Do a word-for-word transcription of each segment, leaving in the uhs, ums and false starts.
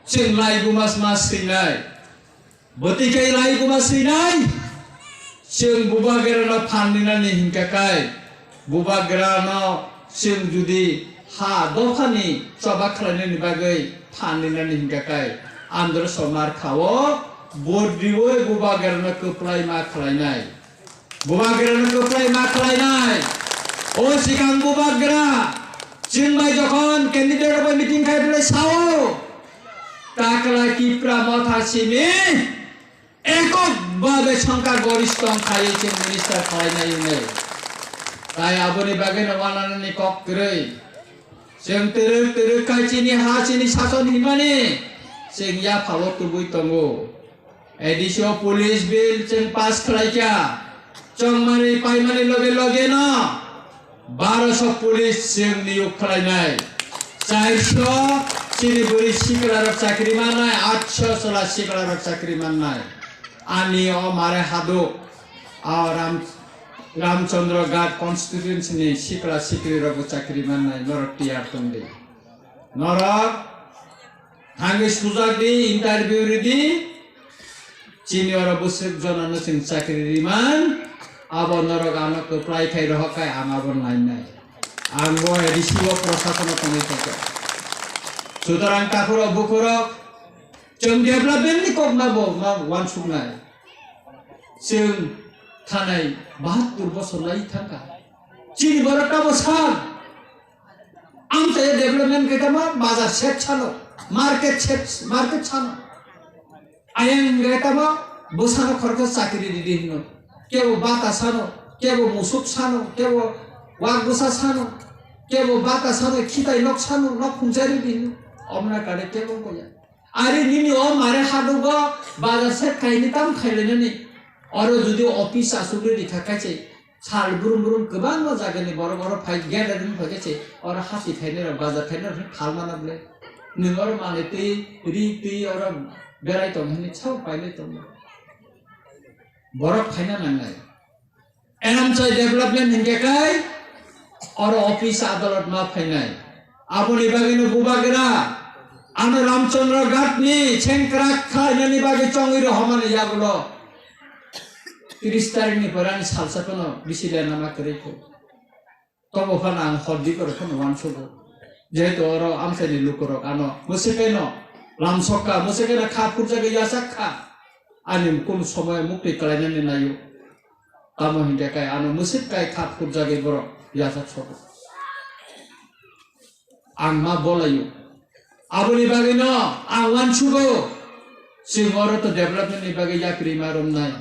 Chwng laibuma sma swinai. Bwtwi khe laibuma swinai. Chwng bubagrano phan rinani hinkha khe, bubagrano chwng jodi ha dophani choba khlainani bagwi phan rinani hinkha khe, andro somar khao, vote riwi bubagrano kwplai ma khlainai. Bubagrano kwplai ma khlainai. O sikang bubagra, chwng bai jokhon candidate rok bai meeting khai belai sao, takla Tipra Motha simi ekok bhabe songkha goristho wng khaiwi chwng minister khlainai hwnwi. Tai aboni bagwino wananani kok kwrwi. Chwng twrwk twrwk khai chini ha chini sason himani chwng yaphao tubui tongo. A D C o police bill chwng pass khlaikha. Chongmani paimani loge loge no baroso police chwng niyok khlainai. Chairso chini bwrwi sikla rok chakri mannai, atso chwla sikla rok chakri mannai. Ani o mare hadu, o Ram, Ramchandra Ghat constituency ni sikla sikri rok bo chakri mannai, norok tiyar tongdi. Norok thangwi sujak di, interview ridi. Chini oro bwswk jonano chwng chakri riman, abo norok ano kwplai khai rohor khai ang abo nainai. Ang bo A D C o prosasono tongwi tongkha. Sutorang takhurok bukhurok chwng development ni kok ma bo ma wansuknai. Chwng thanai bahattur bosor lai thangkha. Chini borok tamo san. Amchai development khe tamo bazar set sano, market set, market sano. Ayang hwnkhe tamo bwsano khoroksa chakri ridi hino. Kebo bata sano, kebo musuk sano, kebo wak bwsa sano, kebo bata sano, khitai nok sano, nok khumsa ridi hino. Omna kare kebo koya. Ari nini o mare hadugo bazar set kaini tam khailainani. Oro jodi office asugwi rikha kaichai, sal brum brum kwbangma jagani borok oro phai gathering phai kaichai, oro hati khainai rok bazar khainai rok phal mana bwle. Nwng oro manwi twi ri twi oro berai tong hwnwi sao pailai tongo. Borok phaina nangnai. Amchai development hinkhe kai oro office adalat ma phainai. Aboni bagwino bubagra ano Ramchandra Ghat ni sengkrak khlainani bagwi chongwi rohormani yagulo tris tarikh ni pore ani salsa phano bisi lenama kwrwi kho. Tobo phano ang hor di korok phano uansugo. Jehetu oro amchaini lukurok ano mwswkaino lamsokha, mwswkaino kha phurjagwi yachak kha. Ani kunu somoyo muktwi kalainani naio. Tamo hinkhe kai ano mwswk kai kha phurjagwi borok yachak sogo. Ang ma bolaio. Aboni bagwino ang uansugo, chwng oro to development ni bagwi yapri ma romnai.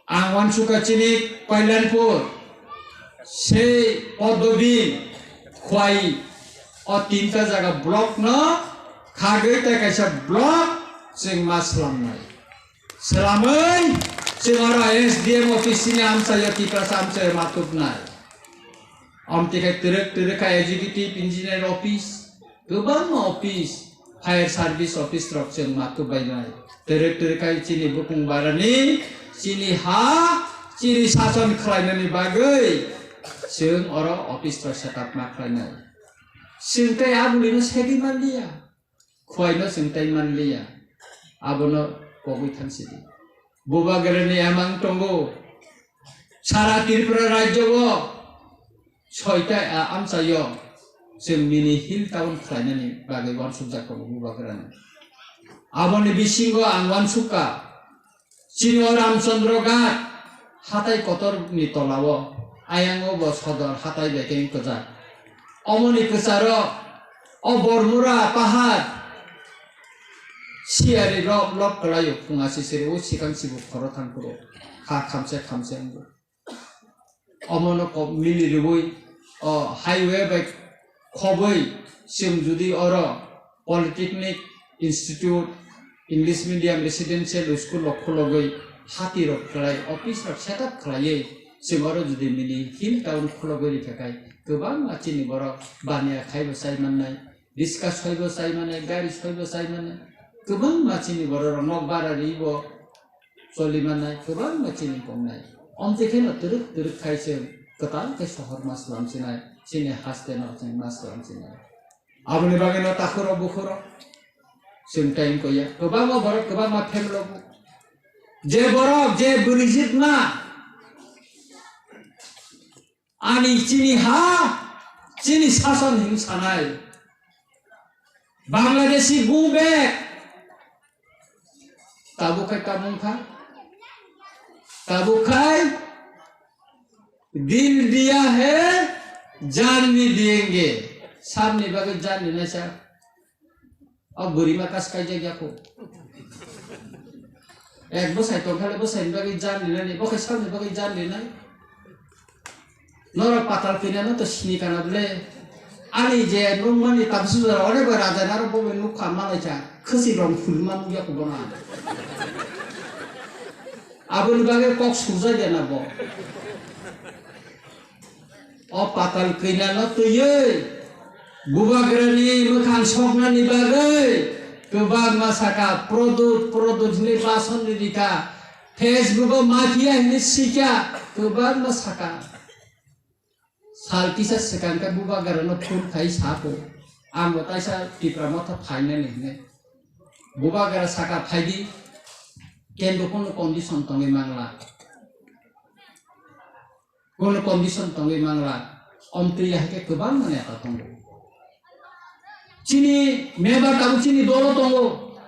Ang uansukha chini Kalyanpur, sei Podobi, Khwai, o tinta jaga block no khagwi tei kaisa block chwng ma swlamnai. Swlamwi chwng oro S D M office chini amchaio, Tiprasa amchaio ma tubnai. Amtwi khe twrwk twrwk kha executive engineer office, kwbangma office, fire service office rok chwng ma tubbainai. Twrwk twrwk kha chini bukung barani, chini ha, chini sason khlainani bagwi chwng oro office rok set up ma khlainai. Chwng tei abulino segwi manliya. Khwai no chwng tai manliya, abono kogwi thangsidi. Bubagrani emang tongo, sara Tripura rajyo o soita a amchaio chwng mini hill town khlainani bagwi uansukjak tongo Bubagrani. Aboni bisingo ang uansukha, chini o Ramchandra Ghat hatai kotor ni tola o, ayang o bo sodor hatai bai khe kwchak. Omoni kwcharo o Bormura pahar siyari lop lop kwlaio, phunga sisiri o sikang sibu khoro thang phuru kha khamse khamse wngo. Omono kok mili rwui o highway bai khobwi chwng jodi oro Polytechnic Institute, English medium residential school rok khulogwi hati rok khlai, office rok set up khlaiwi chwng oro jodi mini hill town khulogwi rikha khai kwbangma chini borok baniya khaibo chai mannai, riska soibo chai mannai, gari soibo chai mannai, kwbangma chini borok rok nok bara ribo choli mannai kwbangma chini tongnai. Omtwi kheno twrwk twrwk khai chwng kwtal khe sohor ma swlamsinai, chini haste no chwng ma swlamsinai. Aboni bagwi no takhurok bukhurok Chwng time koya. Kwbangma borok, kwbangma family o. Je borok, je bwrwijit ma, ani chini ha, chini sason hin sanai. Bangladeshi go back. Tabuk khai tabung kha. Tabuk khai dil diya hai, jaan bhi diyenge. Sabni bagwi jaan dena cha. O bwrwi ma kas kai jak ya kho. Ek bwsai tong khale bwsai ni bagwi jaan dena ni. Bo khai sabni bagwi jaan dena. Norok patal kina no to sini kana ble. Ani je nung mani tabsu jora one ba raja naro bo nuk kha malai cha. Khasi rong phul ma nuk ya ko bona. Aboni bagwi kok suja de na bo. O patal kina no twiwi. Bubagrani mwkhang soknani bagwi. Kwbangma saka product, product ni bason ni rika. Facebook o mafia hini sikya. Kwbangma saka. Sal kisa swkang khe Bubagra no phone khai sa kho, ang bo taisa Tipra Motha phainani hwnwi. Bubagra saka phaidi, kendo kono condition tongwi mangla, kono condition tongwi mangla, omtwi hai khe kwbangma neta tongo. Chini member tabuk chini dolo tongo,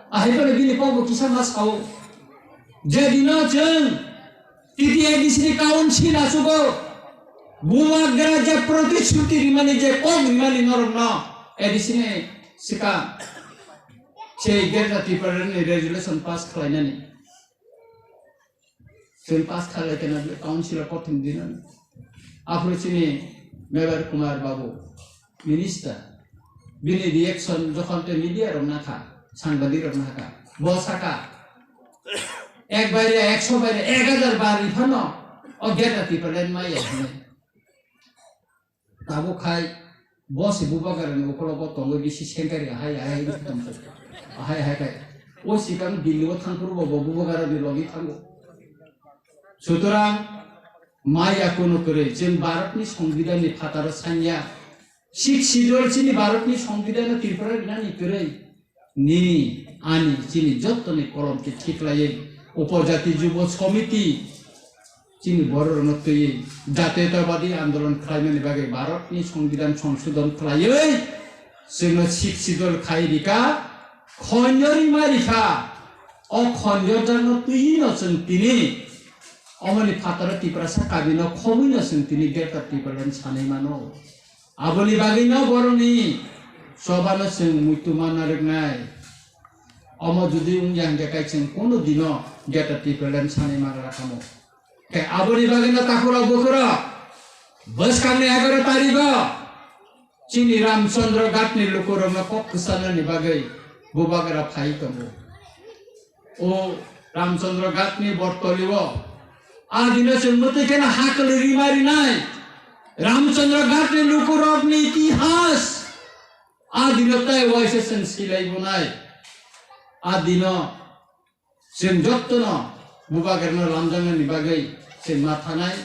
ahai phano bini kokbo kisa ma sao. Je dino chwng T T A D C ni council achugo, Bubagra je protishruti rimani, je kok rimani norokno A D C ni swkang se Greater Tipraland ni resolution pass khlainani. Chwng pass kha lai kena council o kothom dinani. Aphuru chini Mevar Kumar Babu, minister, bini reaction jokhon tei media rok nakha, sangbadik rok nakha, bo saka, ek baire, ekso baire, ek hajar bari phano o Greater Tipraland maya hwnwi. Tabuk khai bo se Bubagrani ukologo tongwi bisi sengkari ahai ahai wngwi tongkha. Ahai ahai khai. O sikang Delhi o thangphuru bo, bo Bubagrani logi thango. Sutorang maya kunu kwrwi chwng Bharatni Songbidanni phataro sanya. Sixth Schedule chini Bharatni Songbidanno Tripura rinani kwrwi. Nini, ani, chini jottoni kolom khe thik laiwi Upojati Jubo Somiti chini bororokno twiwi jatiyotabadi andolon khlaimani bagwi Bharatni Songbidan Songsodhon khlaiwi chwngno Sixth Schedule khai rika, khonjorwi ma rikha. O khonjorjakno twiwino chwng tini omoni phataro Tiprasa kabino khobwino chwng tini Greater Tipraland sanwi mano. Aboni bagwino borokni chobano chwng muitu manna rwknai. Omo jodi wngya hwnkhe kai chwng kunu dino Greater Tipraland sanwi mangra kamo. Khe aboni bagwino takhurok bukhurok bwskangni egaroh tarigo chini Ramchandra Ghatni lukurokno kok kwcharnani bagwi Bubagra phai tongo. O Ramchandra Ghatni bortolio a dino chwng mwtwi kheno ha kwlwi rima rinai. Ramchandra Ghatni lukurokni itihas a dino tai waisa chwng silai bunai. A dino chwng jottono Bubagrano lamjaknani bagwi chwng ma thanai.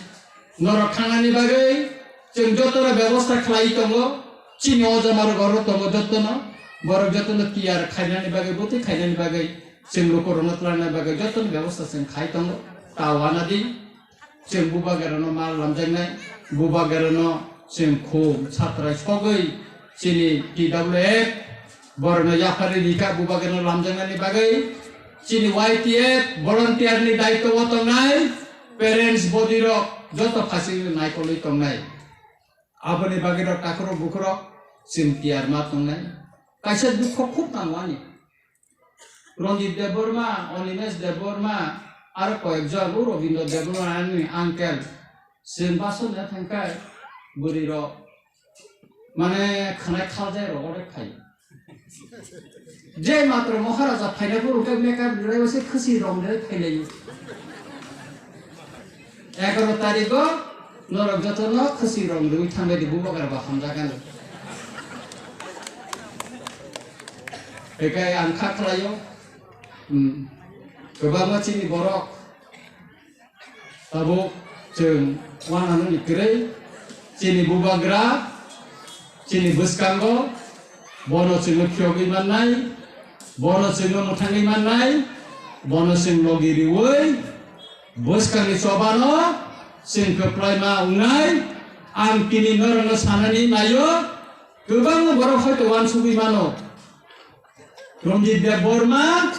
Norok thangnani bagwi chwng jottono bebosta khlai tongo. Chini oja marok oro tongo jottono. Borok jottono tiyar khainani bagwi, bwtwi khainani bagwi, chwng lukurokno twlangnani bagwi jottono bebosta chwng khai tongo. Ta wanadi chwng Bubagrano ma lamjaknai, Bubagrano chwng khum satrai sogwi chini T W F borokno yapharwi rikha Bubagrano lamjaknani bagwi. Chini Y T F volunteer ni daitwo o tongnai, parents body rok joto phasing naikolwi tongnai. Aboni bagwi rok takhurok bukhurok chwng tiyar ma tongnai. Kaisa dukho khub nango ani. Ranjit Debbarma, Animesh Debbarma, aro koyekjon, o Robindra Debbarma ani uncle. Chwng bus o na thangkha bwrwi rok. Mane khwnai khaljai rok ore phai. Je matro Maharaja phaina phuru khe makeup rwlai se khwsi rong rwlai phailaio. Egaroh tarikh o norok jotono khwsi rong rwui thangbai di Bubagra ba hamjakgani. Bekai ang kha khlaio. Hmm. Kwbangma chini borok Tabuk chwng uananani kwrwi chini Bubagra, chini bwskango bono chwngno phiyogwi mannai. Bono chwngno mwthangwi mannai, bono chwng logi riwi, bwskangni chobano chwng kwplaima wngnai. Ang tini norokno sanani naio, kwbangma borok hoito uansugwi mano. Ranjit Debbarma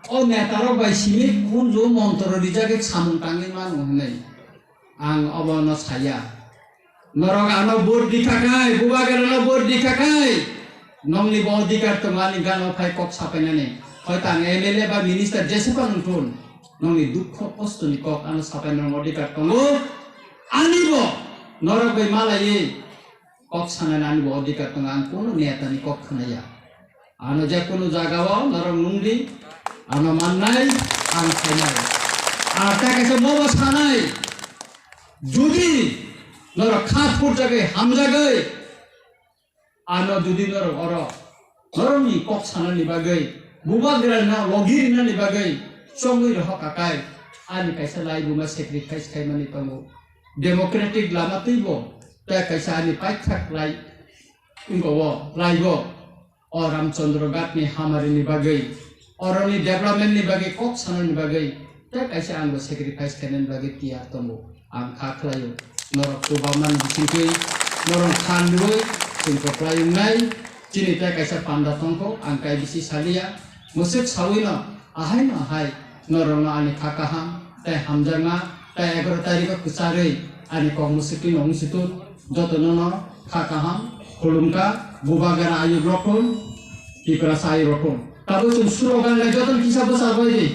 o netarok bai simi kunju montro rijagwi samung tangwi mano hwnwi. Ang obono saya. Norok ano vote di khakai, Bubagrano vote di khakai. Nongni bo odhikar tongo ani gano phai kok sapainani. Hoito ang M L A ba minister jese phano wngthun. Nongni dukho kostoni kok ano sapainani odhikar tongo. Ani bo norok bai malaiwi kok sanani ani bo odhikar tongo. Ang kuno netani kok khwnaya. Ano je kunu jagao norok nungdi, ano mannai, ang khainai. Ar ta kaisa mobo sanai, judi norok kha phurjagwi, hamjagwi, ano judi norok oro, norokni kok sanani bagwi, Bubagrano logi rinani bagwi, chongwi rohor kakai, ani kaisa laibuma sacrifice khaimani tongo. Democratic lama twibo, ta kaisa ani paithak lai, wngkha o laibo. O Ramchandra Ghatni hamarini bagwi, oroni developmentni bagwi kok sanani bagwi tei kaisa angbo sacrifice khainani bagwi tiyar tongo. Ang kha khlaio, norok chubamani bisingtwi norok kha nugwi chwng kwplai wngnai. Chini tei kaisa panda tongkho, ang kaibisi saliya. Mwswk sawino ahaino ahai norokno ani kha kaham tei hamjakma tei egaroh tarikho kwcharwi ani kok mwswktwi nongwi sutut. Jotono no kha kaham, khulumkha, Bubagra ayuk rokhum, Tiprasa ayuk rokhum. Tabuk chwng slogan lai jotono kisa bwsa bai di.